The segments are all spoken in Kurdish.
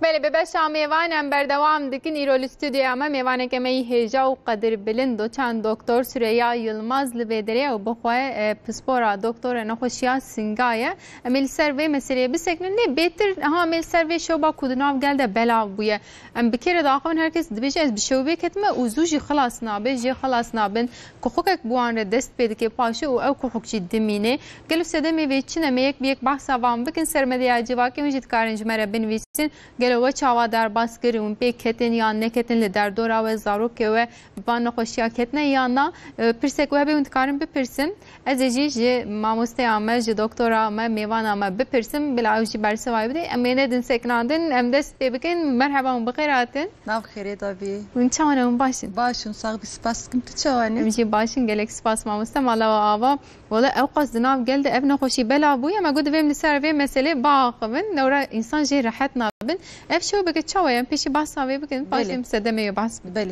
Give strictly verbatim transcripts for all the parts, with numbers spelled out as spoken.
Belê, bi beşa mêvan em berdewam dikin. Îro li stûdyoya me mêvaneke me yî hêja û qedirbilind, doçent doktor Süreyya Yilmaz li vê derê û bi xwe, e, pispora doktora nexweşiya singa ye. Em ê li ser vê meseleyê bisekinin. Lê bêtir, ha, em ê li ser vê şoba ku di nav gel de belav bûye. Em bi kê re diaxivin, her kes dibêje, ez bi şewbê ketime û zû jî xilas nabe, jê xilas nabin. Kuxukek bi wan re dest pê dike paşê û ew kuxuk jî dimîne. Gelo sedemê vê çi ne? Me yek bi yek behsa van bikin. Sermedeya civakê hûn jî dikarin ji me re binivîsin. Gelo we çawa derbas kir? Hûn pê ketin yan neketin? Li derdora we, zarokê we bi van nexweşiya ketine yan na? E, pirsek we hebe hûn dikarin bipirsin. Ez ê jî ji mamosteya me, ji doktora me, mêvana me bipirsim, bila ew jî bersiva wê bide. Em ê nedin sekinandin, em dest pê bikin. Merheba, hûn bi xêr hatin. Nav xêrê de bî. Hûn çawa ne, hûn baş in? Baş in, sax bî, spas dikim. Tu çawa ne? Em jî baş in, gelek spas mamoste, mala we ava. Wele ewqas di nav gel de ev nexweşî belav bûye, me got divê em li ser vê meselê biaxivin, lewra însan jê rehet nabin. Ev şewbeke çawa ye? Em pêşî behsa vê bikin, paşê Belê. em sedemê wê behs bikin. Belê.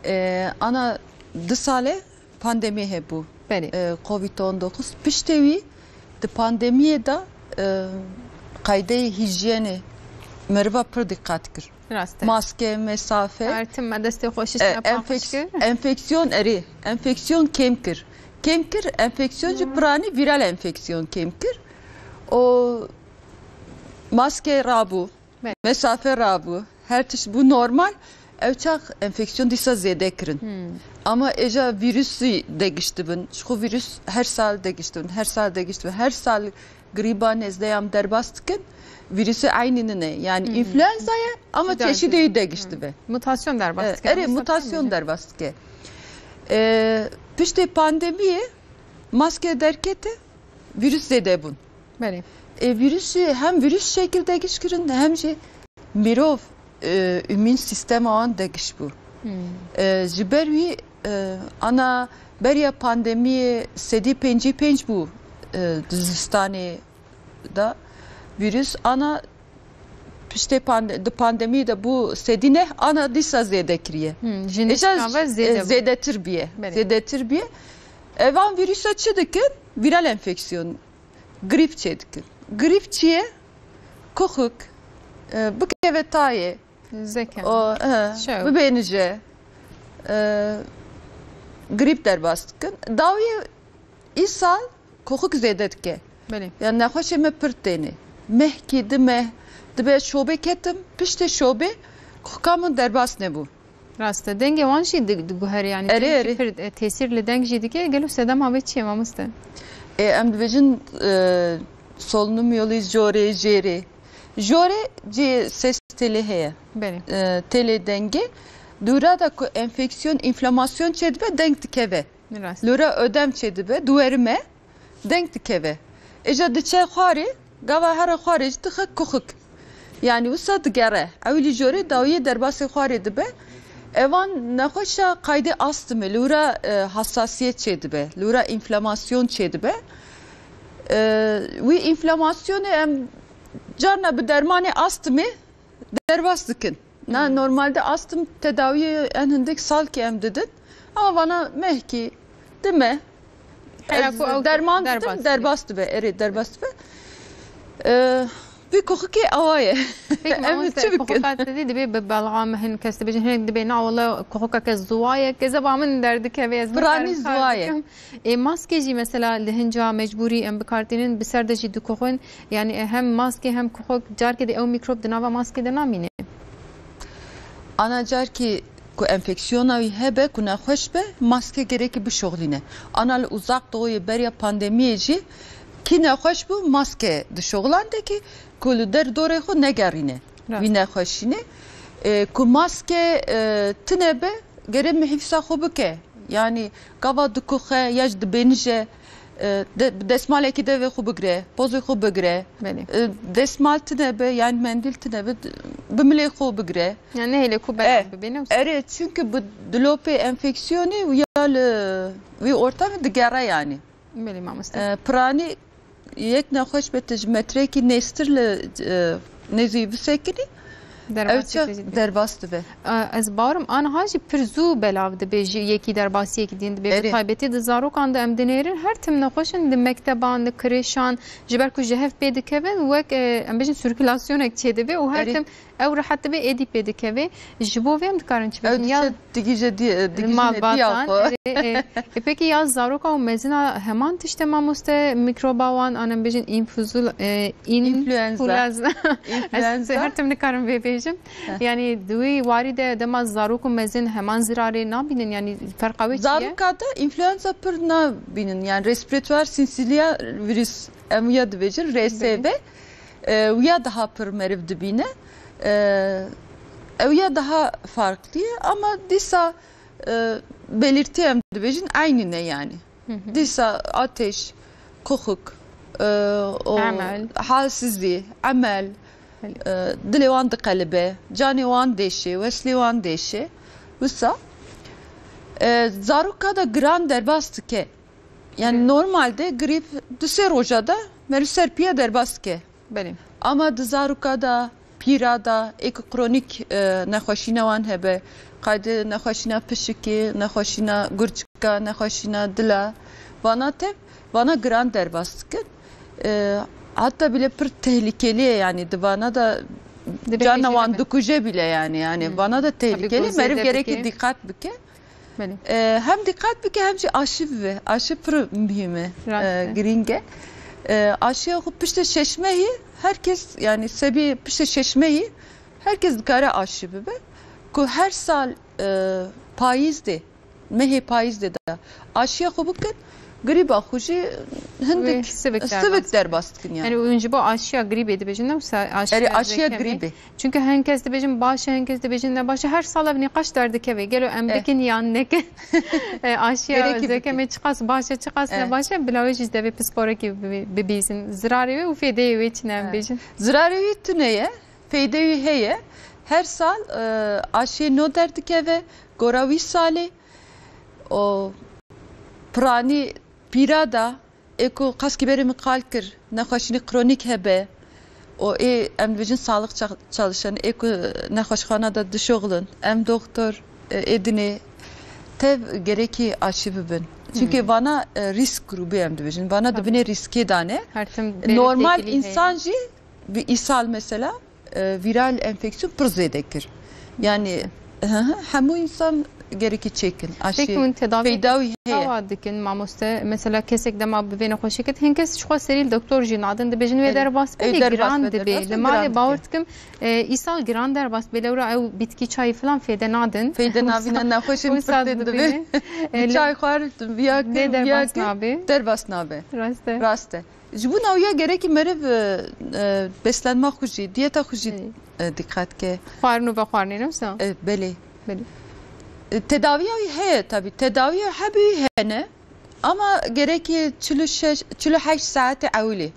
Ee, ana du sal e pandemî hebû. Belê. Ee, Covid on dokuz. Piştê wî di pandemiyê de, e, qaydeyê hîjyenê meriva pir dîqat kir. Rast e. Maske, mesafe. Her tim me destê xwe şiştine E, paqij enfeks-, kir. Enfeksiyon erê. Enfeksiyon kêm kir. Kêm kir, enfeksiyon jî piranî vîral enfeksiyon kêm kir. O maske rabû, Belê. mesafe rabû, her tişt bû normal. Ew çax enfeksiyon dîsa zêde kirin. Hmm. Ama êja vîrusî degiştibin. Ji xwe vîrus her sal degiştibin, her sal degiştibin, her sal grîba nêzdeyan derbas dikin. Vîrusê eynî nine. Yani Hı hı. influenza ye ama Cida çeşidê cida. yî degiş Hı. dibe. Mutasyon derbas E, dike. erê, Mutasyon mutasyon derbas dike. E, piştê pandemiyê maske derkete, vîrus zêde bûn. Belê. E, vîrus jî hem vîrus şekil degiş kirin hem jî mirov, e, îmûn sîstema wan degiş bû. Hmm. E, ji ber wî, e, ana beriya pandemiyê sedî pêncî pênc bû, e, di zivistanê de vîrus, ana piştê pande-, di pandemiyê de bû sedî neh, ana dîsa zêde kiriye. Hmm, ji Êja nişka ve e, zêde bû. zêdetir biye. Belê. Zêdetir biye. Evan vîrusa çi dikin? Vîral enfeksiyon. Grîp çêdikin. Grîp çi ye? Kuxik, e, bikeve tayê, Zeke. o, e, Şew. bibênije, e, grîp derbas dikin. Dawiyê îsal kuxik zêde dike. Belê. Ya nexweşê me pir têne. Mehkî, di meh, dibe şobê ketim, piştê şobê kuxika min derbas nebû. Rast e. Dengê wan jî di-, diguhere, yani Erê, deng jî erê. pir, e, tesîr li deng jî dike. Gelo sedema vê çi ye mamoste? E, em dibêjin, e, solunum yolu jorê, jêrê. Jorê cê ses telê heye. Belê. E, telê dengê. Dûra da ku enfeksiyon, înflamasyon çêdibe, deng dikeve. Rast. Lora ödem çêdibe, duwerime. Deng dikeve. Êja diçe xwarê, gava here xwarê jî dixe kuxik. Yani wisa digere. Ewilî jorê dawiyê derbasê xwarê dibe. Evan nexweşa qaydê astime, li wira, e, hassasiyet çêdibe, li wira înflamasyon çêdibe. E, wî înflamasyonê em carna bi dermanê astime derbas dikin. Na, Hmm. normalde astım tedawiyê en hindik salkê em didin. Ama vana mehkî, dime, Hela ez ku ew derman derbas didim, dibe. derbas dibe. Erê, derbas dibe. Ee, bir kokukê awa ye. Peki, Em mamoste, çi bikin? kokuka te dî dibê bi belxam hin kes dibêjin, hinek dibê, na, wala kokukeke zuwa ye, kezeba min derdikeve, ez Pirani nikarim kar zuwa ye. bikim. Ê, maskê jî mesela li hin ca mecbûrî em bi kar tînin, bi ser de jî dikoxin. Yani, e, hem maskê hem kuxuk, carkê de ew mîkrob di nava maskê de namîne. Ana carkî ku enfeksiyona wî hebe, ku nexweş be, maske gerekî bişoxlîne. Ana li Uzak Doğuyê beriya pandemiyê jî kî nexweş bû, maske dişoxlande kî ku li der dorê xwe negerîne Rast. wî nexweşînê. E, ku maske, e, tine be, gere mihîfsa xwe bike. Yani gava dikoxe ya jî dibênije, e, de, bi desmalekî devê xwe bigire, pozê xwe bigire. Belê. E, desmal tine be, yani mendîl tine be, bi milê xwe bigire. Yani nehêle ku belav E, bibêne. Erê, çünkü bu dilopê enfeksiyonê ya li wî ortamê digere yani. Belê mamoste. E, piranî yek nexweş be, tu ji metrekî nêztir li, e, nêzî bisekinî, Ew çax derbas dibe. E, ez bawerim aniha jî pir zû belav dibe ji yekî derbasiyekî din dibe. Bi taybetî di zarokan de em dinêrin, her tim nexweş in, di mekteban, di kirêşan, ji ber ku ji hev pê dikevin, wek, e, em bêjin sirkulasyonek çêdibe û her tim ew rehet dibe, êdî pê dikeve. Ji bo vê em dikarin çi bikin? Ya digihîje di-, e, digihîje malbatan, diya xwe. E, e, e, peki ya zaroka û mezina heman tişt e mamoste, mikroba wan, an em bêjin infuzul-, e, in-, influenza. Ez her tim nikarim vê bêjim. Heh. Yani di wî warî de dema zarok û mezin heman zirarê nabînin, yani ferqa wê çi ye? Zaroka de influenza pir nabînin, yani respiratuar sinsiliya virüs, em ya dibêjin, R S V. Belê. E, wiya daha pir meriv dibîne. E, ew ya daha farklı ye, ama dîsa, e, belirti em dibêjin eynî ne yani. Hı hı. Dîsa ateş, kuxik, e, o halsizî, emel, e, dilê wan diqelibe, canê wan dêşê, weslê wan dêşê. Wisa, e, zaroka da giran derbas dike. Yani normalde grîp du sê roja da meriv ser piya derbas dike. Belê. Ama di zaroka da, pîra da, ê ku kronîk, e, nexweşîna wan hebe, qayde nexweşîna pişikê, nexweşîna gurçika, nexweşîna dila, vana tev, vana giran derbas dikin. E, hatta bile pir tehlikeli ye, yani di vana da carna wan dikuje bile yani, yani vana da tehlikeli, meriv gerekî dîqat bike. Belê. E, hem dîqat bike hem jî aşî bibe. Aşî pir muhîm e, e, girîng e. E, aşiya xwe piştê şeş mehî her kes, yani sebî piştê şeş mehî her kes dikare aşî bibe. Ku her sal, e, payîz de, mehê payîz de de aşiya xwe bikin, grîba xwe jî hindik sivik derbas dikin yani. Yani hûn ji bo aşiya grîbê dibêjin, ne wisa aşiya grîbê. Çünkü hin kes dibêjin baş e, hin kes dibêjin ne baş e. Her sal ev nîqaş derdikeve. Gelo em bikin yan nekin? E, aşiya zekemê çiqas baş e, çiqas ne baş e, bila wê jî ji devê pisporekî bi-, bibîzin. Zirarê wê û fêdeyê wê çi ne em bêjin? Zirarê wî tune ye, feyde wî heye. Her sal, e, aşiyê nû derdikeve, gora wî salê. O piranî pîra da, ê ku qas kî berê min qal kir, nexweşînê kronîk hebe, û ê, em dibêjin sağlık ça-, çalışan, ê ku nexweşxana de dişoxlin, em doktor, e, ê dinê tev gerekî aşî bibin. Çünkü vana, e, risk grubê em dibêjin. Vana di binê riskê dane. Normal însan jî bi îsal mesela, e, viral enfeksiyon pir zêde kir. Yani, hı hı, hemû însan gerekî çêkin. Aşî peyda wî heye. Peki hûn tedaviya çawa dikin mamoste? Mesela kesek dema bi vê nexweşî ket, hin kes ji xwe serî li doktor jî nadin, dibêjin wê derbas be, lê giran dibe. Li malê bawer dikim, e, îsal giran derbas be, lewra ew bitkî çayî filan fêde nadin. Fêde nabîne, nexweşên pir tê dibe. E, çay xwar, viya kir, viya kir, derbas nabe. Rast e. Rast e. Ji bo nawiya gerekî meriv, e, e, beslenma xwe jî, diyeta xwe jî, e, dîqet ke. Xwarin û vexwarinê ne wisa? E, belê. Belê. E, tedaviya wî heye tabî. Tedaviya hebî hene. Ama gerekî çil û şeş, çil û heşt saetê ewilî.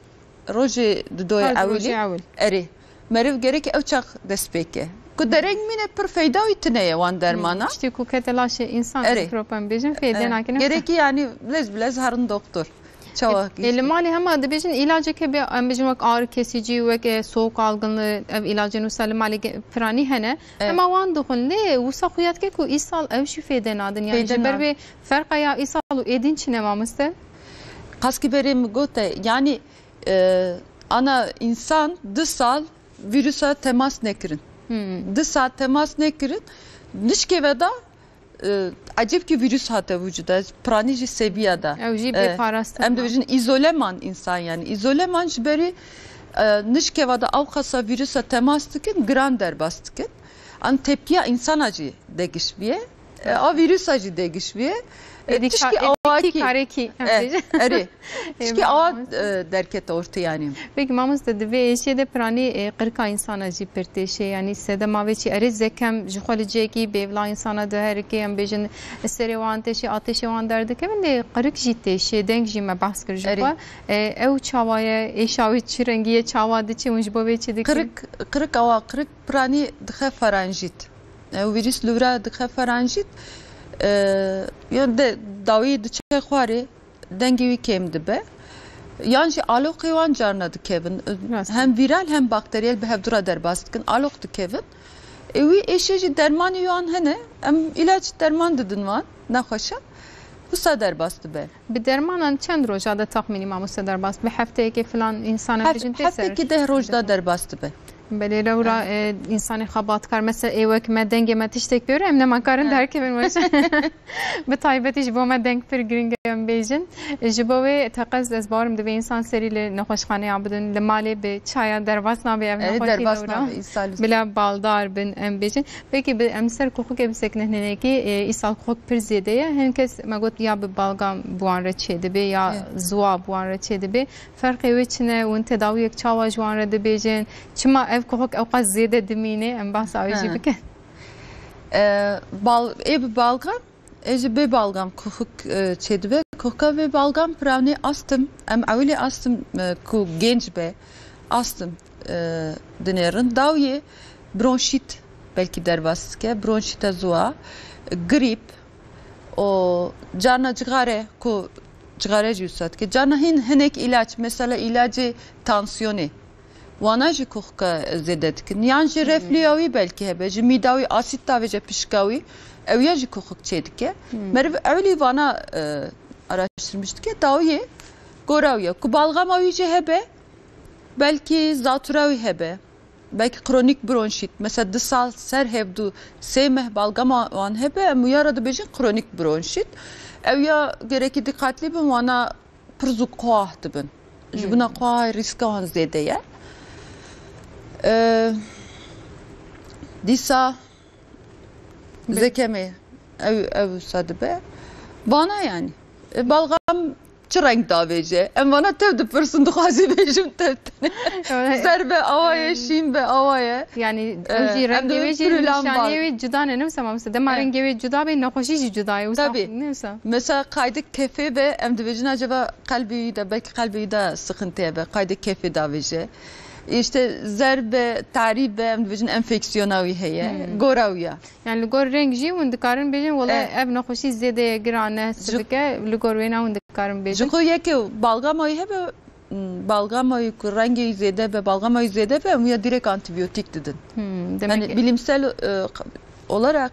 Rojê di doyê ewilî. Erê. Meriv gerekî ew çax dest pê ke. Ku dereng mîne pir feyda wî tune ye wan dermana. Tiştê ku kete laşê însan, erê, mikrop em bêjin, fêde nakine. Gerekî yani lez bi lez herin doktor. Çawa? E, e, li malê hema dibêjin îlacek hebe, em bêjin wek ağrı kesici, wek, e, soğuk algınlığı, ev îlacên wisa li malê ge-, piranî hene. Evet. Hema wan dixwin, lê wisa xuya dike ku îsal ew jî fêde nadin. Yani ji ber vê ferqa ya îsal û êdîn çi ne mamoste? Qaskî berê min gote, yani, e, ana însan du sal vîrusa temas nekirin. Du sal temas nekirin. Nişkê ve da e, ecêb ki vîrus hate vücuda, piranî jî seviya da. Ew jî bê parastin. Em dibêjin îzoleman însan yani. Îzoleman ji berî, e, nişkeva da ewqasa vîrusa temas dikin, giran derbas dikin. An tepkiya însana jî degiş biye. E, a vîrusa jî degiş biye. E, tişkî awakî. Karekî. E, erê. Tişkî awa, e, derket ortê yani. Peki mamoste, di vê êşê de piranî, e, qirika însana jî pir têşê. Yani sedema vê çi erê zekem ji xwe li cihekî bêvla însana diherike, em bêjin serê wan têşê, atêşê wan derdikevin, lê qirik jî têşê, deng jî me behs kir ji xwe. E, ew çawa ye, êşa wê çi rengî ye, çawa diçe, hûn ji bo vê çi dikin? Qirik, qirik awa, qirik piranî dixe faranjît. Ew vîrus li wira dixe faranjît. E, yan de dawî diçe xwarê. Dengê wî kêm dibe. Yan jî aloqê wan carna dikevin. Rast e. Hem vîral hem bakteriyel bi hevdu re derbas dikin. Aloq dikevin. E, wî êşê jî dermanê wan hene. Em îlaç derman didin wan nexweşa. Wisa derbas dibe. Bi dermanan çend roja de taxmînî mamoste derbas dibe? Hefteyekê filan însan em Hef-, bêjin tê ser. Heftekî deh roj de derbas dibe. Belê, lewra, Evet. e, însanê xebatkar, mesela ê wek me, dengê me tiştek pêwre, em nema karin Evet. derkevin weş. Bi taybetî ji bo me deng pir giring e, em bêjin. Ji bo wê teqez ez bawerim divê însan serî li nexweşxaneya bidin, li malê bi çaya derbas nabe ev Evet, nexweşî derbas lewra. nabe, îsal Bila baldar bin, em bêjin. Peki bi, em ser kuxukê bisekine hinekî, e, îsal kuxuk pir zêde ye. Hin kes me got ya bi balgam bi wan re çêdibe, ya Evet. ziwa bi wan re çêdibe. Ferqê wê çi ne? Hûn tedawiyek çawa ji wan re dibêjin? Çima ev kuxuk ewqas zêde dimîne? Em behsa wê jî He. bikin. E, bal-, ê bi balgam, ê ji bê balgam kuxuk, e, çêdibe. Kuxuka vê balgam piranê astim. Em ewilê astim, e, ku genc be, astim, e, dinêrin. Dawiyê bronşît belkî derbas dike. Bronşîta ziwa, grîp, û carna cixare ku cixare jî wisa dike. Carna hin hinek îlaç, mesela îlacê tansiyonê. Wana jî kuxuka zêde dikin. Yan jî Hı hı. reflüya wî belkî hebe. Ji mîda wî asîd davêje pişka wî. Ew ya jî kuxuk çêdike. Hı. Meriv ewilî vana, e, araştirmiş dike. Dawiyê gora wî ye. Ku balgama wî jî hebe, belkî zatûra wî hebe. Belkî kronîk bronşît. Mesela du sal ser hevdu sê meh balgama wan hebe, em wiya re dibêjin kronîk bronşît. Ew ya gerekî dîqatlî bin, wana pir zû quah dibin. Ji Hmm. bona quah rîska wan zêde ye. Ee, dîsa Bi- zekemê ew, ew wisa dibe. Vana yani. E, balgam çi reng davêje? Em vana tev dipirsin, dixwazî bêjim tev tine. Evet. Zer be awa ye, Hmm. şîn be awa ye. Yani Ee, ew jî em rengê dibin wê jî pir û lamba. nîşaniyê wê cuda ne, ne wisa mamoste? Dema Evet. rengê wê cuda be, nexweşî jî cuda ye. Wisa Tabii. ne wisa? Mesela qaydik kefê be, em dibêjin acaba qelbê wî de, belkî qelbê wî de sıkıntı hebe, qaydik kefê davêje. İşte zer be, tarî be, em dibêjin enfeksiyona wî heye. Hmm. Gora wî ya. Yani li gor reng jî hûn dikarin bêjin, wele Eh. ev nexweşî zêde ye, giran e, Ji sivik e, li gor wêna hûn dikarin bêjin. Ji xwe yekê balgama wî hebe, m, balgama wî ku rengê wî zêde be, balgama wî zêde be, em ya direkt antibiyotîk didin. Hmm, demek Yani ki bilimsel, e, olarak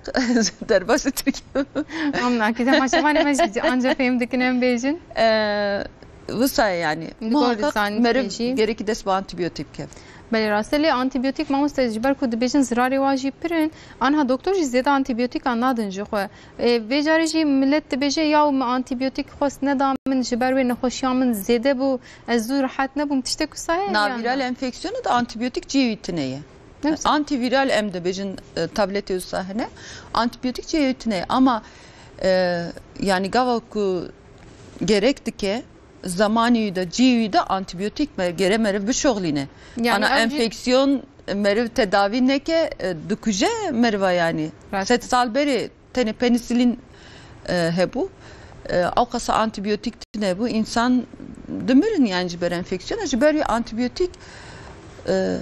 derbasî Tirkiye. Tamam, nakî temaşevanê me jî anca fêm dikin em bêjin. E, wisa ye yani. Li gor Muhakkak zanîn meriv jî. gerekî dest bi antibiyotîk bike. Belê rast e, lê antibiyotîk mamoste ji ber ku dibêjin zirarê wa jî pir in, anha doktor jî zêde antibiyotîkan nadin ji xwe. Ê, vê carê jî milet dibêje, yaw min antibiyotîk xwest neda min, ji ber wê nexweşiya min zêde bû, ez zû rehet nebûm, tiştek wisa heye yan Navîral na? enfeksiyonu da antibiyotîk cihê wî tune ye. Ne wisa? Antivîral em dibêjin, e, tabletê wisa hene. Antibiyotîk cihê wî tune ye. Ama, e, yani gava ku gerek dike, zamanî wî de, cihê wî de antibiyotîk me, gere meriv bişoxlîne. Yani Ana ev jî enfeksiyon meriv tedavî neke, e, dikuje meriva yani. Rast. Sed sal berê tenê penisilîn, e, hebû. E, ewqasa antibiyotîk tune bû. Însan dimirin yani ji ber enfeksiyona, ji ber wî antibiyotîk, e,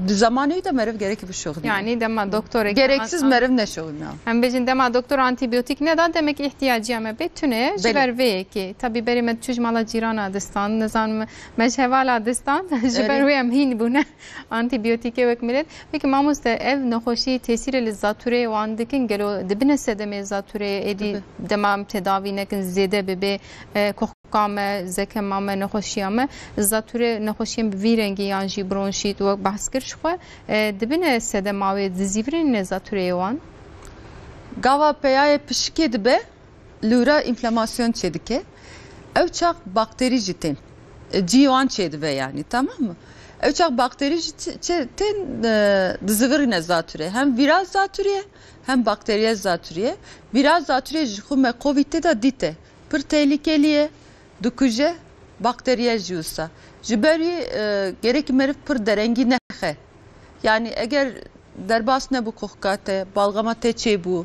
di zamanê wî de meriv gerekî bişoxlîne. Yani dema doktorek Gereksiz an- meriv neşoxlîne. Em bêjin dema doktor antibiyotîk neda, demek îhtiyaciya me bê tune ji Belê. ber vê yekê. Tabî berê me diçû ji mala cîrana distand, nizanim me ji hevala distand, ji ber Erê. wê em hîn bûne antibiyotîkê wek milet. Peki mamoste, ev nexweşî tesîrê li zatûreyê wan dikin, gelo dibine sedemê zatûreyê êdî Dibi. dema em tedavî nekin zêde bibe, e, kuxka me, zekema me, nexweşiya me, zatûrê nexweşiyên bi vî rengî yan jî bronşît wek behs kir ji xwe, e, dibine sedema wê, dizîvirîne zatûreyê wan? Gava peyayê pişikê dibe, lûra înflamasyon çêdike. Ew çax bakterî jî tên. E, cî wan çêdibe yani, tamam mı? Ew çax bakterî jî çi-, çi-, tên, e, dizivirîne zatûrê. Hem vîral zatûrê, hem bakteriyel zatûrê. Vîral zatûrê ji xwe me Covid tê de dîte. Pir tehlikelî ye, dikuje, bakteriyel jî wisa. Ji ber wî, e, gerekî meriv pir derengî nexe. Yani eger derbas nebû kuxka te, balgama te çêbû,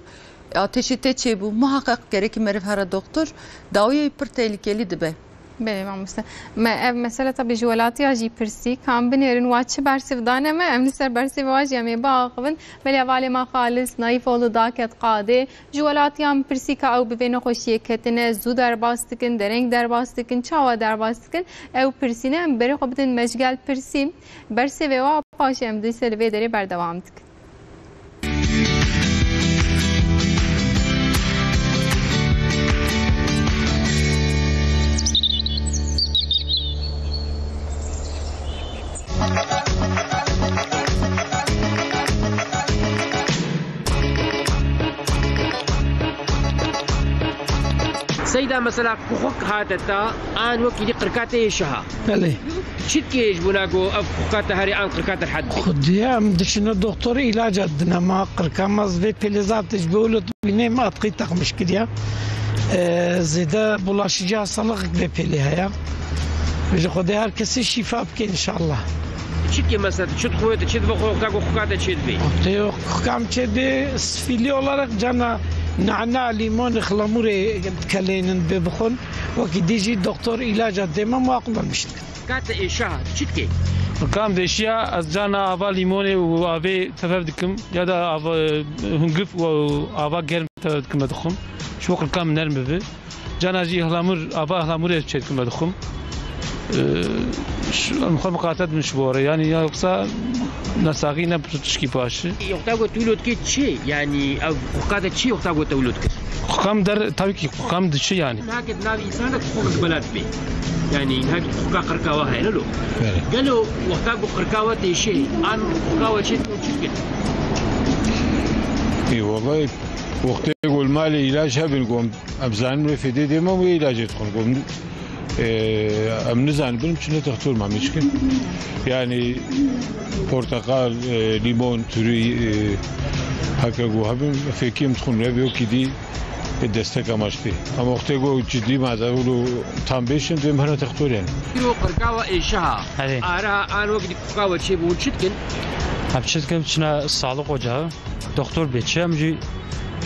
ateşê te çêbû, muhakkak gerekî meriv here doktor, dawiyê pir tehlikelî dibe. Belê mamoste. Me ev mesele tabi ji welatiya jî pirsî, ka em binêrin wa çi bersiv dane me, em li ser bersivê wa jî em ê biaxivin. Belê hevalê me Xalis Naifoğlu daket qadê. Ji welatiya em pirsî ka ew bi vê nexweşiyê ketine, zû derbas dikin, dereng derbas dikin, çawa derbas dikin? Ew pirsîne em berê xwe bidin mecgel pirsî. Bersivê wa paşê em dîse li vê derê berdewam dikin. Seyda, mesela kuxuk hate ta, an wekî dî qirka te êşiha. Belê. Çi dikê ji bona ku ev qirka te herê an qirka te rehet bê? Xwedî em diçine doktor îlaca didine ma qirka ma zê pêlê zaf tecbî û li bînê me atqî takmiş kiriya. Ee, zêde bulaşıcı hastalık vê pêlê heye. Ji Xwedê her kesî şîfa bike inşallah. Çi dikê mesela, tu çi dixwe, tu çi dibixwe, wexta ku qirka te çêdibê? Tê yok, qirka min çêdibê, sifili olarak cana nana, limon, xlamurê dikeleynin bê bixwin. Wekî dî jî doktor îlaca dê me muaqil em biştin. Qirka te êşiha, tu çi dikê? Qirka min êşiya, ez cana ava lîmonê û avê tev dikim ya da ava, e, hingif û ava germ tev dikim, me dixwim. Ji bo qirka min nerm bibe. Cana jî ihlamur, ava ihlamurê çêdikim, me dixwim. E, şu, em xwe miqate dibin ji bo re. Yani ya yoksa nesaxî ne tişkî baş e. Wexta ku tu wilo dikê çi? Yani ev qirka te çi wexta ku te wilo dikir? Qirka min der, tabii ki qirka min diçi yani. Nake di navê însan de kuxuk bela dibê. Yani nake kuxuka qirka wa heye, ne lo? Evet. Gelo wexta ku qirka wa têşê, an kuxuka wa çê tu çi dikir? Ê, vallahi wextê ku li malê îlac hebin, ku em, em zanin wê fêdê dê me wê îlacê dixwin, ku em, e, em nizanin birim çine textor ma me çikin. Yani porteqal, e, lîmon, turî, e, heke ku hebin, fêkî em dixwin, wê wekî dî. Bi destek amaçlı. Ama wextê ku cidî mada wilo tam bêşin, dê em hene textor yani. Îro qirka we êşiha. Erê. Ara an wekî dî qirka we çêbû, hûn çi dikin? Em çi dikin, çine sağlık ocağı. Doktor bê çi, em jî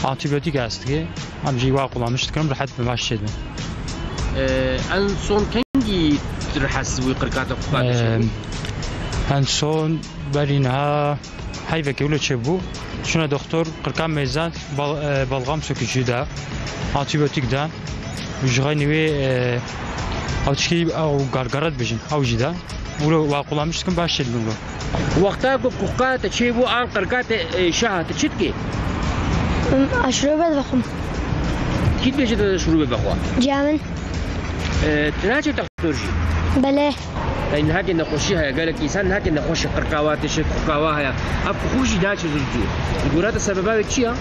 antibiyotîk hest dike. Em jî wa kullanmış dikin, rehet bi baş çêdin. Ee, en son kengî tu rehes wî qirka te qirka te çêbû? Ee, en son berî niha Heyvekê wilo çêbû. Çûne doktor, qirka mêzand, bal, e, balgam sökücü de, antibiyotîk de, ji xeynî wê, e, ew tişkî ew gargara dibêjin, ew jî de. Wilo wa kullanmış dikim, baş çêdibin wilo. Wexta ku kuxka te çêbû an qirka te, e, şaha, tu çi dikê? Em, aşrobe dixwim. Kî dibêje te şurûbê vexwe? Ciya min. E, tu naçî Doktor jî? Belê. Ey, nihakê nexweşî heye, gelek însan nihakê nexweşî qirka wa têşê, kuxka wa heye. Ev kuxuk jî naçe zû zû. Li gora te sebeba wê çi ya?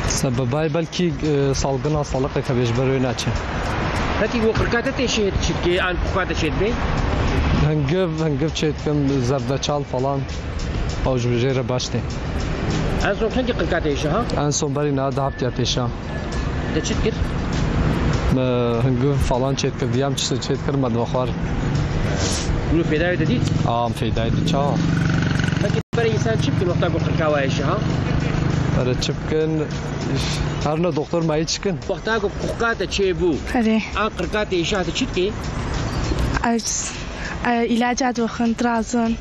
Sebeba wê belkî, e, salgina salixek hebe ji ber wê naçe. Pekî ku qirka te têşê çi dikê, an kuxka te çê dibê? Hingiv, hingiv çê dikim, zerdeçal falan. Ew ji bijê re baş tê. En son kengî qirka te êşiha? En son berî niha du heftiya têşa. Te çi dikir? Me hingiv falan çêt kir, diyam çi çêt kir, me dixwar. Wilo fêdayê te dît? A, em fêdayê dît, çawa? Peki berê însan çi bikin wexta ku qirka we êşiha? Erê çi bikin? Her ne doktor me çi kin? Wexta ku kuxka te çêbû. Erê. An qirka te êşiha, te çi dikê? Ez, e, îlaca dixwin, trazon.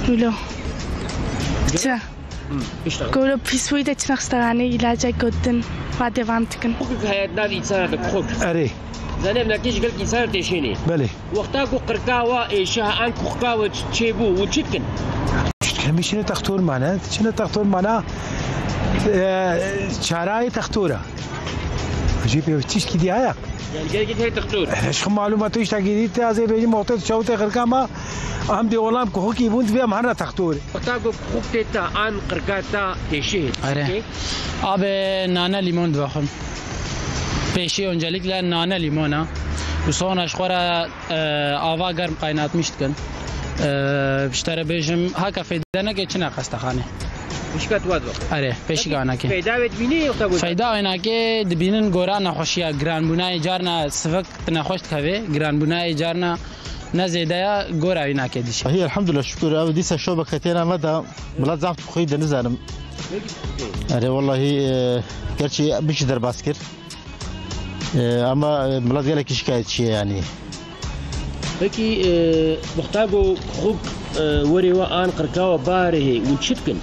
Wilo. Çi? Hı, işte. Ku wilo pîs bûyî de çine xistexanê, îlaca gotin, wa devam dikin. Kuxuk heye di nav însana de, kuxuk. Erê. Zanî ev nakê ji gelek însana têşênê. Belê. Wexta ku qirka wa êşiha an kuxka we çêbû, û çi dikin? Hemî çine textor mane, çine textor mana, e, çarayê textora. Jî pê tişkî dî heye? Yani gelek heye textor. Eş xwe malûma tu îşta girî te, ez ê bêjim, wextê tu çaw te xirka ma, em dê olam kuxukî bûn, divê em herne textor. Wexta ku kuxuk tê ta, an qirka ta têşê. Erê. Okey. Abi nane limon divaxim. Pêşî öncelikle nane limona. Û sonra ji xwe re, e, ava germ kaynatmış dikin. E, ji te re bêjim, haka feyde neke çine xestexane. Pişka tu wa divaxim. Erê, pêşî anakê. Feyda wê dibînî yoksa goran? Feyda wê nake dibînin gora nexweşiya giranbûnayê, carna sivik nexweş dikeve, giranbûnayê carna ne zêde ya, gora wî nake dîşe. Hî, elhamdulillah, şükür, ev dîsa şobe ketêna me da, bila zaf xwî de nizanim. Erê, wallahî, e, gerçî bişî derbas kir. E, ama, e, milet gelekî şikayetçî ye yanî. Pekî, e, wexta ku xuk, e, werê we an qirka we biharê hê, hûn çi dikin?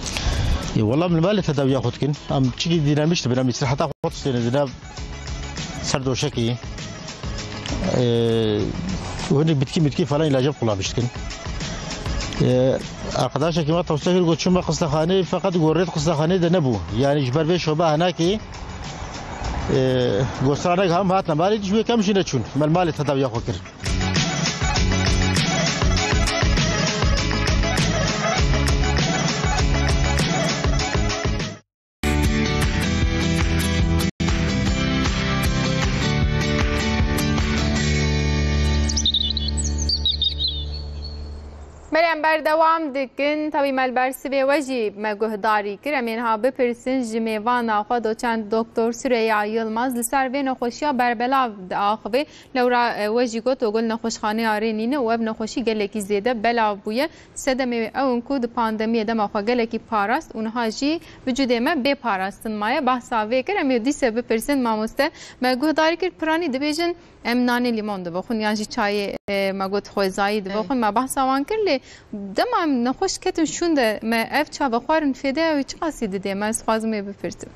E, wela min malê tedawiya xwe dikin. Em çikî dînamîş dibin, em îstiraheta xwe distênin di nav ser doşekê. E, û hinek bitkî mitkî falan îlaca kullanmîş dikin. E, Arkadaşekî me tewsiye kir, got çûme xistexanê, feqet got rêd xistexanê de nebû. Yanî ji ber vê şoba hinekî, e, got stranek hem hatine malê, ji wê kem jî neçûn. Me li malê tedawiya xwe kir. Belê, em berdewam dikin. Tevî me li ber sivê we jî me guhdarî kir. Em ê niha bipirsin ji mêvana xwe doçent Doktor Süreyya Yilmaz li ser vê nexweşiya berbelav diaxivê. Lewra, e, we jî got, Ogul nexweşxaneya rê nîne û ev nexweşî gelekî zêde belav bûye. Sedemê ew in ku di pandemiyê dema xwe gelekî parast û niha jî vücudê me bê parastin maye. Bahsa vê kir, em ê dîse bipirsin mamoste. Me guhdarî kir, piranî dibêjin, em nanê lîmon dibixwin yan jî çayê, e, me got xwezayî dibixwin. Me behsa wan kir, lê dema em nexweş ketin şûn de me ev ça vexwarin fêdeya wî çiqasî didê? Me ez dixwazim wê bipirsim.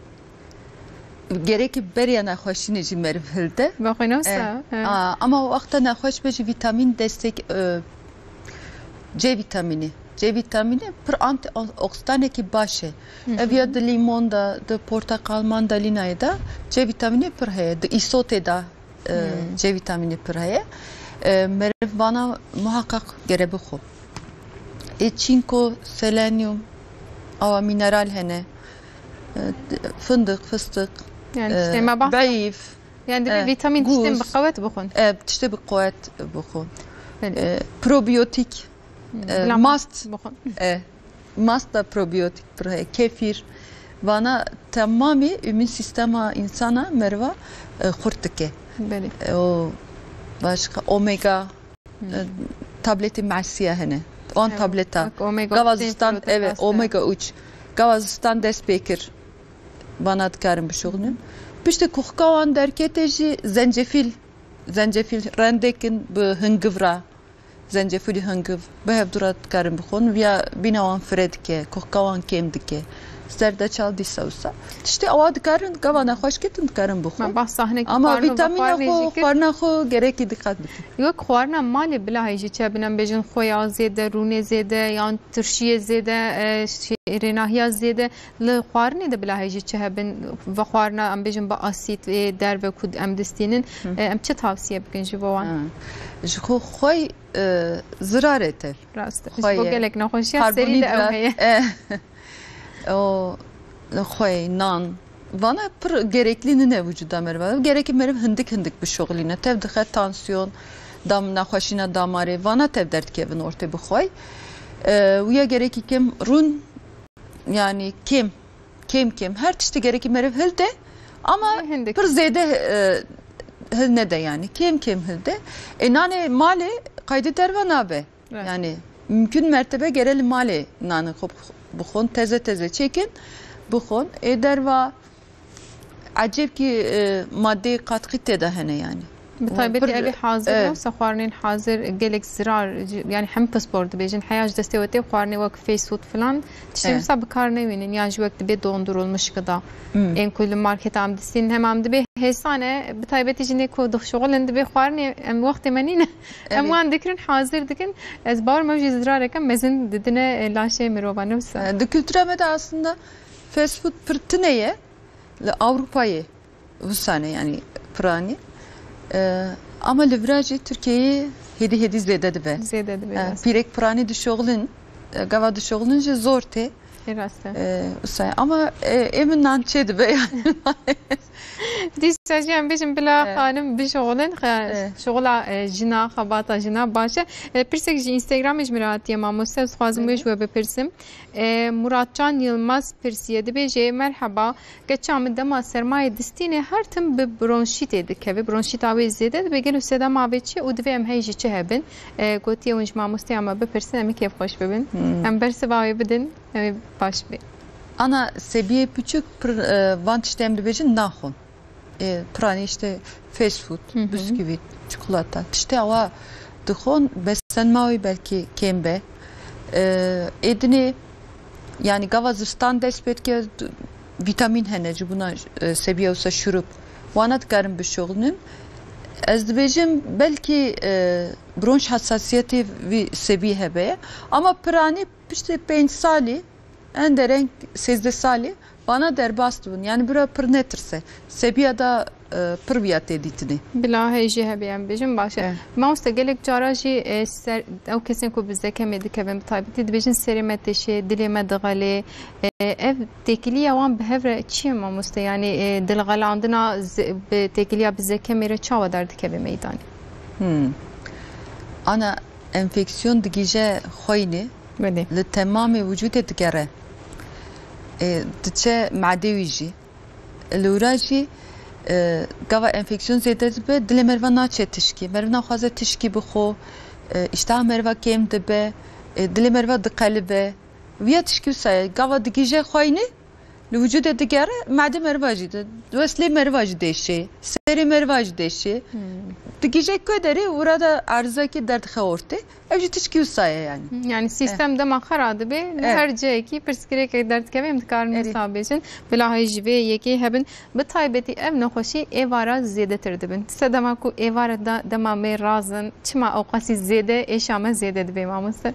Gerekî beriya nexweşînê jî meriv hilde. Vexwîne wisa, E, he. a, ama wexta nexweş be jî vîtamîn destek, e, C vîtamînê. C vîtamînê pir antioksidanekî baş e. Hı hı. Ev ya di lîmon de, di porteqal, mandalînayê de C vîtamînê pir heye. Di îsotê de, e, Hmm. C vîtamînê pir heye. E, meriv vana muhakkak gere bixwe. Ê çînko, selenyum, awa mîneral hene. E, fındık, fıstık, Yani e, işte me bahs- beyf. Yani divê E, vîtamîn tiştên guz. bi qewet bixwin. E, tiştê bi qewet bixwin. Belê. E, probiyotik, Hmm, e, bila mast. mast bixwin. E, mast da probiyotik pir heye. Kefir. Vana temamî immün sistema insana meriva, e, xurt dike. Belê. E, o başka omega, Hmm. e, tabletê masiye hene. Wan Evet, tableta. bak, omega Gava üç zistan, evet, protein omega üç. Gava zistan dest pê kir. Vana dikarin bişuxulin. Piştî ku xika wan derkete jî zencefîl, zencefîl rendekin bi hingiv re, zencefîlî hingiv bi hevdû re dikarin bixwin. Viya bîna wan fire dike, ku xika wan kêm dike. Zerdeçal dîsa wisa. Tiştê awa dikarin, gava nexweş ketin dikarin bixwin. Me behsa hinek Ama xwarina vîtamîna xwe, xwarina xwe gerekî diqet bikin. Yok, xwarina malê bila hêjî çi hebin, em bêjin xweya zêde, rûnê zêde, yan tirşiyê zêde, e, şê-, rênahiya zêde. Li xwarinê de bila hêjî çi hebin, vexwarina, em bêjin, bi asîd ê derve ku em distînin, Hı. e, em çi tavsiye bikin ji bo wan? Ha. Ji xwe xwey, e, zirarê te. Rast e. Ji bo Xwey e. gelek nexweşiya serî de ew Karbonhîdrat, heye. e, o xwey, nan. Vana pir gereklî nine vücuda meriva. Gerekî meriv hindik hindik bişuxulîne. Tev dixe tansiyon, dam, nexweşîna damarê. Vana tev derdikevin ortê bi xwey. E, wîya gerekî kêm rûn, yanî kêm, kêm kêm. Her tiştî gerekî meriv hilde ama Lê hindik. pir zêde, e, hil nede yanî. Kêm kêm hilde. E, nanê malê qayde derva nabe. Evet. Yanî mümkün mertebe gere li malê nanê xwe bixwin, teze teze çêkin, bixwin. Ê derva ecêb kî, e, madeyê katkî tê de hene yanî. Bi taybetî Pir, evê hazir e, ne wisa xwarinên hazir gelek zirar, yanî hem pispor dibêjin, heya ji destê we tê, xwarinê wek fast food filan, tiştê E. wisa bi kar newînin, yan jî wek dibê dondurulmuş gıda. Hmm. Ên ku li marketa em distînin, hem em dibê hêsan e, bi taybetî jinê ku dixşuxulin dibê xwarinê em wextê me nîne. Em Evet. wan dikirin, hazir dikin. Ez bawer me jî zirareke mezin didine, e, laşê mirovan, ne wisa? E, di kultura me de aslında fast food pir tune ye. Li Ewropayê wisa ne, yanî piranî. E, ama li vira jî Tirkiyeyê hêdî hêdî zêde dibe. Zêde dibe, E, rast. pîrek piranî dişoxlin, e, gava dişoxlin jî zor tê. Ê rast e. E, wisa ye. Ama, e, ê min nan çê dibe yani. Dîsa jî em bêjin bila E. xanim bişoxlin, xe-, E. şoxla, e, jina, xebata jina baş e. E, pirsek ji Instagramê ji min re hatiye mamoste, ez dixwazim wê Belê. ji we bipirsim. E, Muratcan Yilmaz pirsiye, dibêje, Merheba, keça min dema sermayê distînê her tim bi bronşîtê dikeve. Bronşîta wê zêde dibe, gelo sedema vê çi ye û divê em hey jî çi hebin? E, gotiye hûn ji mamosteya me bipirsin, em ê kêfxweş bibin. Hmm. Em bersiva wê bidin, em ê baş bê. Ana sebiyê piçûk pir, e, van tiştê em dibêjin naxwin. e, piranî işte fast food, Hı hı. bisküvî, çikolata. Tiştê awa dixwin, besenma wî belkî kêm be. E, ê dinê, yani gava zistan dest pê dike, d-, vîtamîn hene, ji bûna, e, sebiya wisa şurup. Wana dikarin bişuxulin. Ez dibêjim belkî, e, bronş hassasiyetê vî sebî hebe ye. Ama piranî piştî pênc salî, en dereng sêzdeh salî, vana derbas dibin. Yani bira pir netirse. Sebiya da, e, pir viya tê dîtinê. Bila heyî jî hebe em bêjin baş e. Evet. Mamoste, gelek cara jî, e, ser, ew kesên ku bi zekemê dikevin bi taybetî dibêjin serê me têşê, dilê me dixelê. E, ev têkiliya wan bi hev re çi ye mamoste? Yani, e, dilxelandina ze-, bi têkiliya bi zekemê re çawa derdikeve meydanê? Hmm. Ana enfeksiyon digihîje xweynê, Belê. li temamê wicûdê digere. E, diçe madê wî jî. Li wira jî, e, gava enfeksiyon zêde dibe, dilê meriva naçe tişkî. Meriv naxwaze tişkî bixwe, e, îşteha meriva kêm dibe, e, dilê meriva diqelibe. Viya tişkî wisa ye. Gava digihîje xweynê, li wicûdê digere, madê meriva jî di-, weslê meriva jî dêşê, serê meriva jî dêşê. Hmm. Digihîje ku derê, wira da erzakî derdixe ortê. Ev jî tişkî wisa ye yani. Yani Eh. sîstem dema xera dibe, li Eh. her cihekî pirsgirêkek derdikeve, em dikarin Erê. wisa bêjin. Bila heyî ji vê yekê hebin. Bi taybetî ev nexweşî êvara zêdetir dibin. Sedema ku êvara da dema me razin, çima ewqasî zêde êşa me zêde dibe mamoste?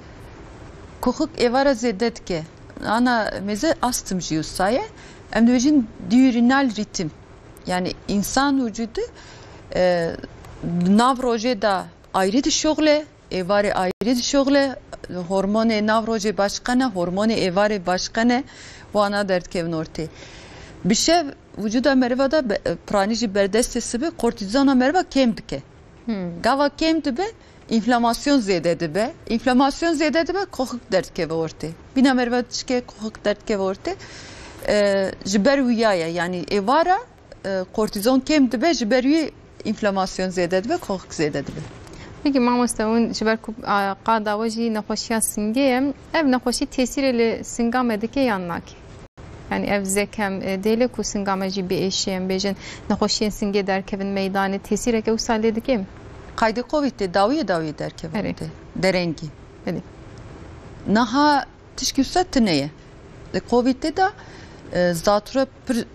Kuxik êvara zêde dike. Ana mêze astm jî wisa ye. Em dibêjin diurinal ritim. Yani însan wicûdî, e, di nav rojê de ayrî dişuxile, êvarê ayrî dişuxile, hormonê nav rojê başqe ne, hormonê êvarê başqe ne, wana derdikevin ortê. Bi şev wicûda meriva de be-, piranî jî berdestê sibi kortîzona meriva kêm dike. Hmm. Gava kêm dibe, înflamasyon zêde dibe. Înflamasyon zêde dibe, koxik derdikeve ortê. Bîna meriva dişke, koxik derdikeve ortê. E, ji ber wiya ye, yanî êvara, e, kortîzon kêm dibe, ji ber wî înflamasyon zêde dibe, koxik zêde dibe. Peki mamoste, hûn ji ber ku, a, qada we jî nexweşiya singê ye, ev nexweşî tesîrê li singa me dike yan nake? Yani ev zekem, e, dêle ku singa me jî biêşê, em bêjin, nexweşiyên singê derkevin meydanê, tesîreke wisa lê dike mi? Qaydê Covidê dawiyê dawiyê derkeve Erê. ortê. Derengî. Belê. Niha tişkî wisa tune ye. Li Covidê de, e, zatûra pir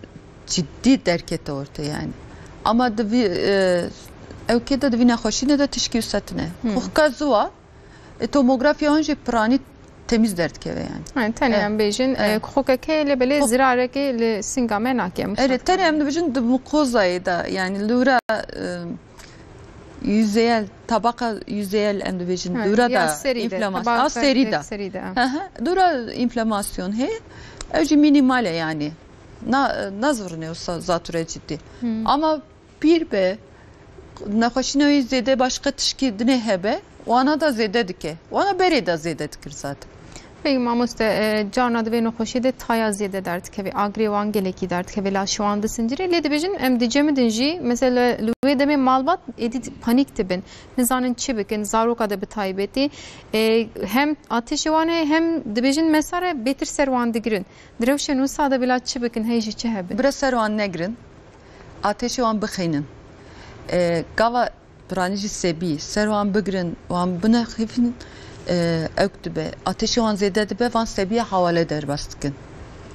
cidî derkete ortê yani. Ama di vî, e, ewkê de di vî nexweşînê de tişkî wisa tune. Hmm. Kuxika ziwa, e, tomografiya hûn jî piranî temiz derdikeve yani. Yani tenê Eh. em bêjin, Eh. e, kuxikeke lê belê Xo- zirarekê li singa me nake. Erê, tenê em dibêjin di mukozayê de yani li wira, e, yüzeyel, tabaka yüzeyel em dibêjin. Ha, Dûra ya da serî de, înflamasyon. tabaka A serî de. serî de. Hı hı. Dûra înflamasyon heye. Ew jî mînîmal e yani. Na, nazirine wisa zatûre cidî. Hmm. Ama pîr be, nexweşîna wî zêde başqa tişkî dinê hebe, wana da zêde dike. Wana berê de zêde dikir zaten. Peki mamoste, e, carna di vê nexweşî de taya zêde derdikeve, agirê wan gelekî derdikeve, laşê wan disincire. Lê dibêjin, em dicemidin jî, mesela li wê demê malbat êdî panîk dibin. Nizanin çi bikin, zaroka de bi taybetî. E, hem ateşê wan heye, hem dibêjin mesare bêtir ser wan digirin. Di rewşên wisa de bila çi bikin, heyî jî çi hebin? Bira ser wan negirin, ateşê wan bixeynin. E, gava Piranî jî sebî, ser wan bigirin, wan binexîfin, e, ewk dibe. Ateşê wan zêde dibe, van sebiya hawale derbas dikin.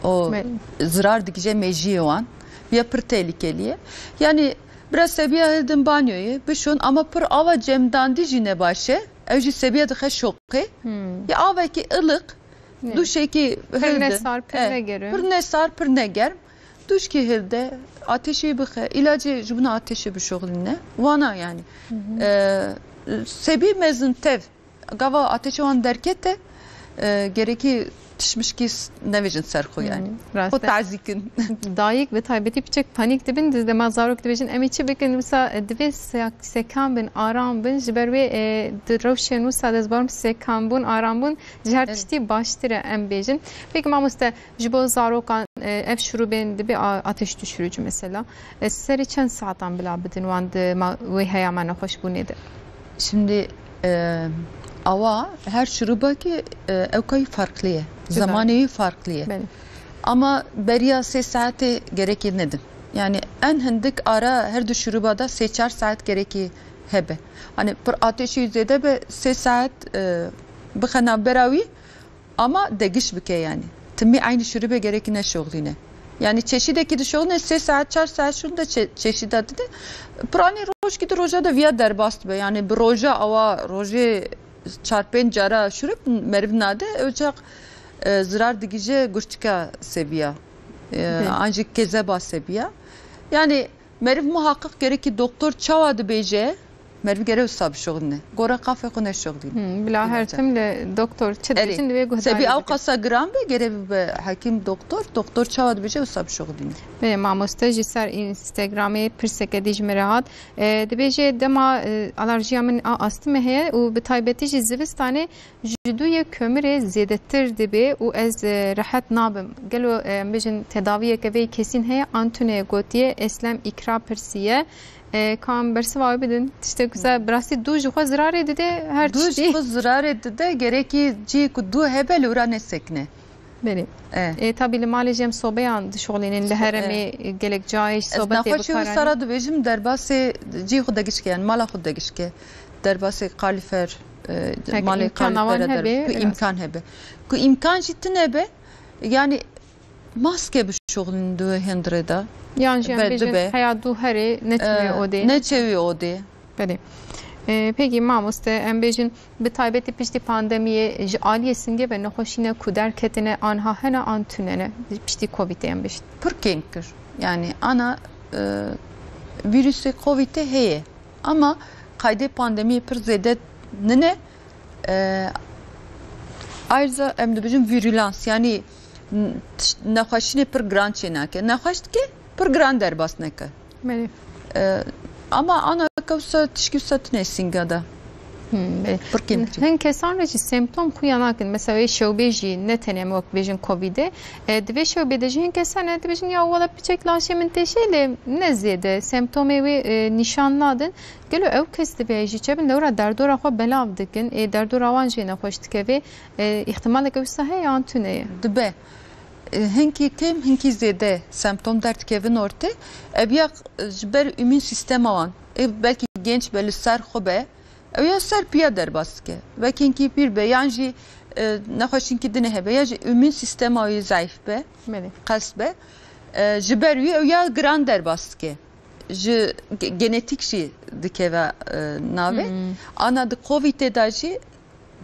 O Belê. zirar digije mejiyê wan. Ya pir tehlikelî ye. Yani, biraz sebiya hildin banyoyê, bişon, ama pir ava cemdandî jî ne baş e. Ew jî sebiya dixe şoqê. Hmm. Ya avekî iliq, Ne. duşekî Pir hildin. nesar, pir E, negerm. pir nesar, pir negerm. Duşkî hilde, ateşê bixe, îlacê ji bona ateşê bişuxulîne. Wana yani. Hı hı. E, sebî mezin tev. Gava ateşê wan derkete, e, gerekî tişmişkî s-, nevêjin ser xwe yani. Hı, rast Xwe e. tazî kin. Dayik bi taybetî piçek panîk dibin, di dema zarok dibêjin, em ê çi bikin, wisa, e, divê se-, sekan bin, aram bin, ji ber wê, e, di rewşên wisa de ez barim sekan bûn, aram bûn, ji her Evet. tiştî baştir e, em bêjin. Peki mamoste, Ji bo zarokan, e, ev şurubên dibe a-, ateş düşürücü mesela. E, serê çend saetan bila bidin wan di ma-, wê heyama nexweşbûnê de? Şimdi, e, awa her şurubakî, e, ewkayî farklı ye. Güzel. Zamanê wî farklı ye. Belê. Ama beriya sê saetê gerekê nedin. Yani en hindik ara her du şuruba da sê çar saet gerekî hebe. Hani pir ateşî zêde be sê saet, e, bixe navbera wî, ama degiş bike yani. Timî eynî şurubê gerekî neşoxlîne. Yani çeşidekî dişoxlîne sê saet, çar saet şûn de çe-, çeşida dide. Piranî rojkî di roja de viya derbas dibe. Yani bi roja awa rojê çar pênc cara şurub meriv nade, ew çax, e, zirar digije gurçika seviya. E, Bê. An jî kezeba seviya. Yani meriv muhaqiq gerekî doktor çawa dibêje, meriv gere wisa bişoxlîne. Gora qafê xwe neşoxlîne. Hmm, bila her tim li doktor çi dibêjin, divê guhdarî. Sebî ew qasa giran be, gere bibe hekîm doktor, doktor çawa dibêje wisa bişoxlîne. Bê, mamoste jî ser Instagramê pirseke dî ji min re hat. E, dibêje dema, e, alerjiya min a astime heye û bi taybetî jî zivistanê ji dûyê kömurê zêdetir dibe û ez, e, rehet nabim. Gelo, e, em bêjin tedaviyeke vê kesîn heye an tune, gotiye Eslem Îkra pirsiye. E, kam bersiva wê bidin? Tiştek wisa bi rastî dû ji xwe zirarê dide her tiştî. Dû ji xwe zirarê dide, gerekî cihê ku dû hebe li wira nesekine. Belê. E. E, tabî li malê jî em sobeyan dişoxlînin. Li So-, herêmê e. gelek cayê jî sobe tê bikaranîn. Ez nexweşî wisa re dibêjim, derbasê cihê xwe degişke, yani mala xwe degişke. Derbasê kalîfer, e, Peki, malê imkana kalîfer wan de hebe, derb-, ku biraz. imkan hebe. Ku imkan jî tune be, yani maske bişoxlînin di wê hundirê de. Yan jî em Be, bêjin dibe. heya dû herê, neçe wê E, odê. neçe wê odê. Belê. E, peki mamoste, em bêjin bi taybetî piştî pandemiyê ji aliyê singê ve nexweşîne ku derketine anha hene an tune ne? Piştî Covidê em bêjin. Pir kêm kir. Yani ana, e, vîrusê Covidê heye. Ama qaydê pandemiyê pir zêde nine. E, ayrıca em dibêjin virulans, yani n-, tişt-, nexweşînê pir giran çênake. Nexweş dike, pir giran derbas neke. Belê. E, ama ana wisa tişkî wisa tune sînga da. Hmm, belê. Pir kêmtirî. Hin kesan re jî semptom xuya nakin. Mesela wê şewbê jî ne tenê em wek bêjin Covidê. E, di vê şewbê de jî hin kesan ne dibêjin ya wela piçek laşê min têşê lê ne zêde. Semptomê wê, e, nîşan nadin. Gelo ew kes divê jî çebin lewra derdora xwe belav dikin. Ê derdora wan jê nexweş dikeve. E, îhtimaleke wisa heye an tune ye? Dibe. E, hinkî kêm, hinkî zêde semptom derdikevin ortê. Ev ya, e, ji ber îmûn sîstema wan. Ê belkî genç be, li ser xwe be. Ew ya ser piya derbas dike. Belkî hinkî pîr be, yan jî, e, nexweşînkî dinê hebe, ya jî îmûn sîstema wî zayîf be, Belê. qels be. E, ji ber wî ew ya giran derbas dike. Ji ge-, genetik jî dikeve, e, navê. Hmm. Ana di Covidê de jî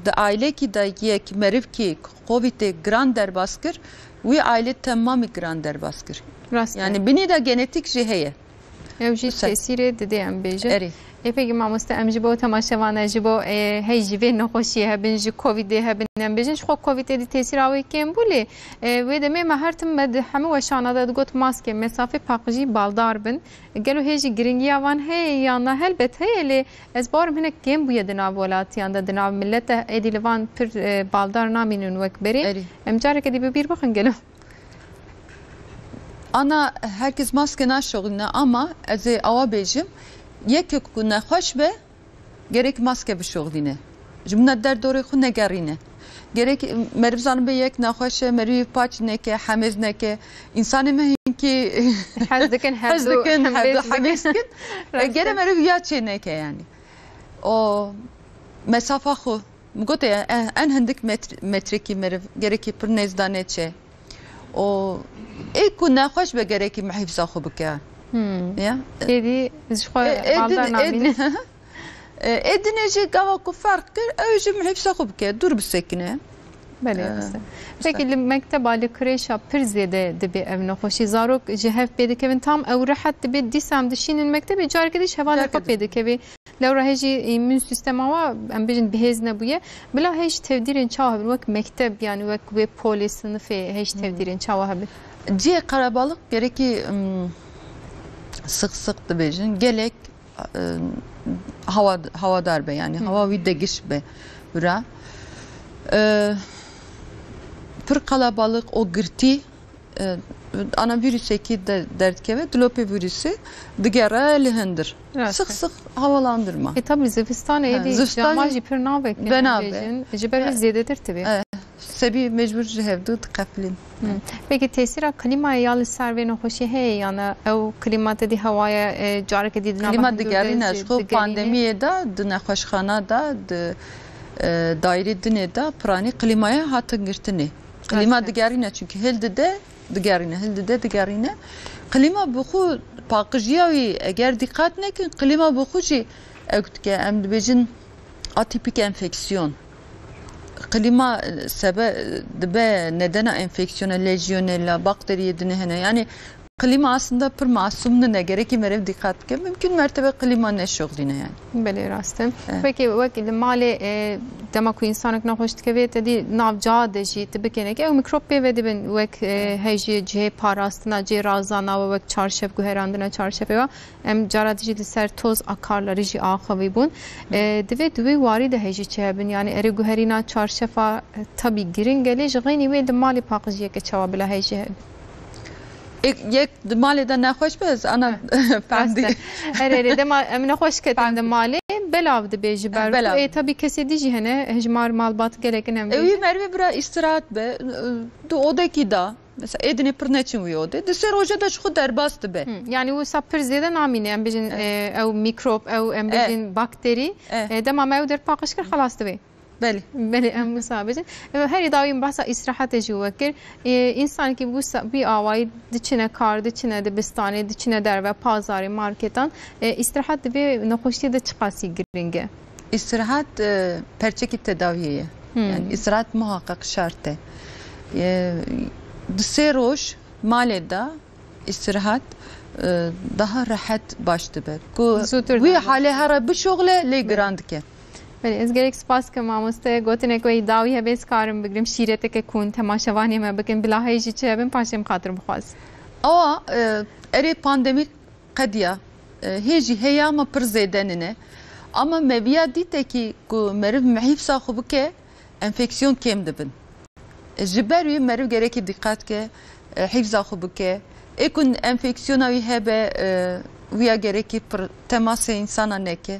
di ailekî de yek merivkî Covidê giran derbas kir, wî aile temamî giran derbas kir. Rast e. Yani binî de genetik jî heye. Ew jî Wisa. tesîrê didê em bêjin. Erê. Ê pekî mamoste, em ji bo temaşevana, ji bo, e, hey ji vê nexweşiyê hebin, ji Covidê hebin em bêjin. Ji xwe Covidê dî tesîra wê kêm bû lê, e, wê demê me her tim me di hemû weşana de digot maske, mesafe, paqijî, baldar bin. Gelo hê jî giringiya van heye yan na? Helbet heye lê ez bawerim hinek kêm bûye di nav welatiyan de, di nav millet de êdî li van pir, e, baldar namînin wek berê. Erê. Em careke dî bi bîr bixin gelo. Ana herkes maske naşoxîne ama ez ê awa bêjim, yekê ku nexweş be, gerek maske bişoxlîne. Ji min re derdorê xwe negerîne. Gerek meriv zanibe yek nexweş e, meriv paç neke, hemêz neke. Însanê me hinkî Hez dikin, her hez du dikin, her du hemêz hemêz dikin. dikin. E, Rast e. Gere meriv ya çê neke yani. O mesafa xwe, min gote ya, en, en hindik metr-, metrekî meriv gerekî pir nêzda neçe. O ê ku nexweş be gerekî mihîfza xwe bike. Hmm. Ya. Êdî ji xwe E, ê baldar din, ê namîne. din, e, ê dinê jî gava ku ferq kir, ew jî mihîfza xwe bike, dûr bisekine. Belê, E, rast e. Pekî li mekteba, li krêşa pir zêde dibe ev nexweşî? Zarok ji hev pê dikevin, tam ew rehet dibe, dîsa em dişînin mektebê, careke dî ji hevalê xwe Careke pê dikevê. Lewra hê jî îmûn sîstema wa, em bêjin, bihêz nebûye. Bila hê jî tevdîrên çawa hebin? Wek mekteb, yani wek wê polê sinifê hê jî Hmm. tevdîrên çawa hebin? Cihê qerebalix gerekî, ım, six six dibêjin. Gelek, ı, hawa-, hawadar be, yani Hmm. hawa wî degiş be bira. E, pir qelebalix, o girtî, e, ana vîrusekî de-, derdikeve, dilopê vîrusê digere li hundir. Rast e. Six six havalandırma. E, tabii zivistanê Ha, êdî zivistan cama jî pir navek benabe. Bêjin, ji ber E, wî zêdetir tibê. E, Tebî mecbûr ji hevdu diqefilin. Hmm. Peki tesîra klîmayê ya li ser vê nexweşiyê heye, yana ew klîma te dî hewaya, e, careke dî di nava Klîma hundir de digerîne, jî ji xwe digerîne? Pandemiyê de di nexweşxana de, di, e, daîrê dinê de piranî klîmaya hatin girtinê. Klîma Rast e. digerîne, çünkü hildide digerîne, hildide digerîne. Klîma bi xwe paqijiya wî eger dîqat nekin, klîma bi xwe jî ew dike, em dibêjin atîpîk enfeksiyon. Klîma, e, sebe-, dibe nedena enfeksiyona, lejyonela, bakteriyê dinê hene. Yani klîma aslında pir masum nine, gerekî meriv dîqat bike. Mümkün mertebe klîma neşoxlîne yani. Belê, rast e. Evet. Peki wek li malê, e, dema ku însanek nexweş dikeve, te dî nav ca de jî tu bikeneke, ew mîkrop pê ve dibin, wek, e, heyjî cihê parastina, cihê razana we, wek çarşef, guherandina çarşefê we. Em cara dijî li ser toz a karlarî jî axivî bûn. E, divê di wî warî de hejî çi hebin? Yani erê guherîna çarşefa, e, tabî giring e, lê ji xeynî wê di malê paqijiyeke çawa bila hejî hebin? Ek, yek di malê de nexweş be, ez ana Rast pendî. e. Erê, erê, dema em nexweş ketin di malê, belav dibe ji ber. Belav. Ê, tabî kesê dî jî hene, hejmar malbat gelek in em E, bêjin. Wî merivê bira îstirahat be, e, di odekî da. Mesela, êdinê pir neçin wî odê. Di sê roja de ji xwe derbas dibe. Hı, yani wisa pir zêde namîne, em bêjin, Evet. e, ew mîkrop, ew em Evet. bêjin bakterî. Evet. E, dema me ew der paqij kir, xelas dibe. Belê. Belê, em wisa bêjin. E, herî dawî em behsa îstirahetê jî wekir. E, însanekî wisa, wî awayî diçine kar, diçine dibistanê, diçine derve, pazarê, marketan. E, îstirahet di vê nexweşiyê de çiqasî giring e? Îstirahat, e, perçekî tedawiyê ye. Hmm. Yani îstirahat muhakkak şart e. E, di sê roj malê de îstirahat, e, daha rehet baş dibe. Ku Zûtir wî daha halê here bişoxle lê Belê. giran dike. Belê, ez gelek spas dikim mamoste. Gotinek wê dawî hebe ez karim bigrim. Şîreteke kûn temaşevanê me bikin. Bila heyjî çi hebin paşê em xatir bixwaz. Awa, e, erê pandemî qediya, e, hê jî heye ama pir zêde nine. Ama me viya dîtekî ku meriv hîfza xwe bike, enfeksiyon kêm dibin. E, ji ber wî meriv gerekî dîqat ke, e, hîfza xwe bike. Ê ku enfeksiyona wî hebe, e, wîya gerekî pir temasê însana neke.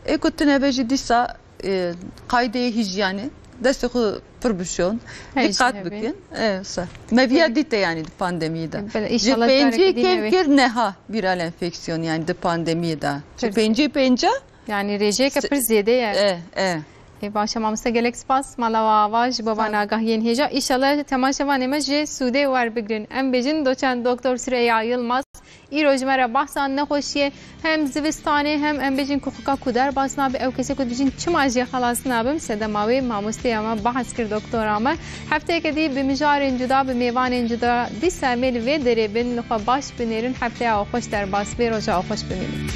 Ê ku tune be jî dîsa e, qaydeyê hîjyanê, destê xwe pir bişon, Hey, dîqat jî bikin. E, sa. Me viya Hey. dîte yani di pandemiyê de. Belê, Ji înşallah pêncî careke dî kêm nebe. kir neha viral enfeksiyon yani di pandemiyê de. Ji Pir. pêncî pênca Yani rêjeyeke Se- pir zêde ye. E, e. Ê, baş e, mamoste gelek spas. Mala we ava ji bo Sağ ol. van agahiyên hêja. Înşallah temaşevanê me jê sûdê wer bigrin. Em bêjin doçent doktor Süreyya Yilmaz. Îro ji me re behsa nexweşiyê hem zivistanê hem em bêjin ku xika ku derbas nabe, ew kesê ku dibêjin çima jê xelas nabim, sedema wê mamosteya me behs kir, doktora me. Hefteyeke dî bi mijarên cuda, bi mêvanên cuda dîsa em ê li vê derê bin, li xwe baş binêrin, hefteya xweş derbas bê, roja xweş bimînin.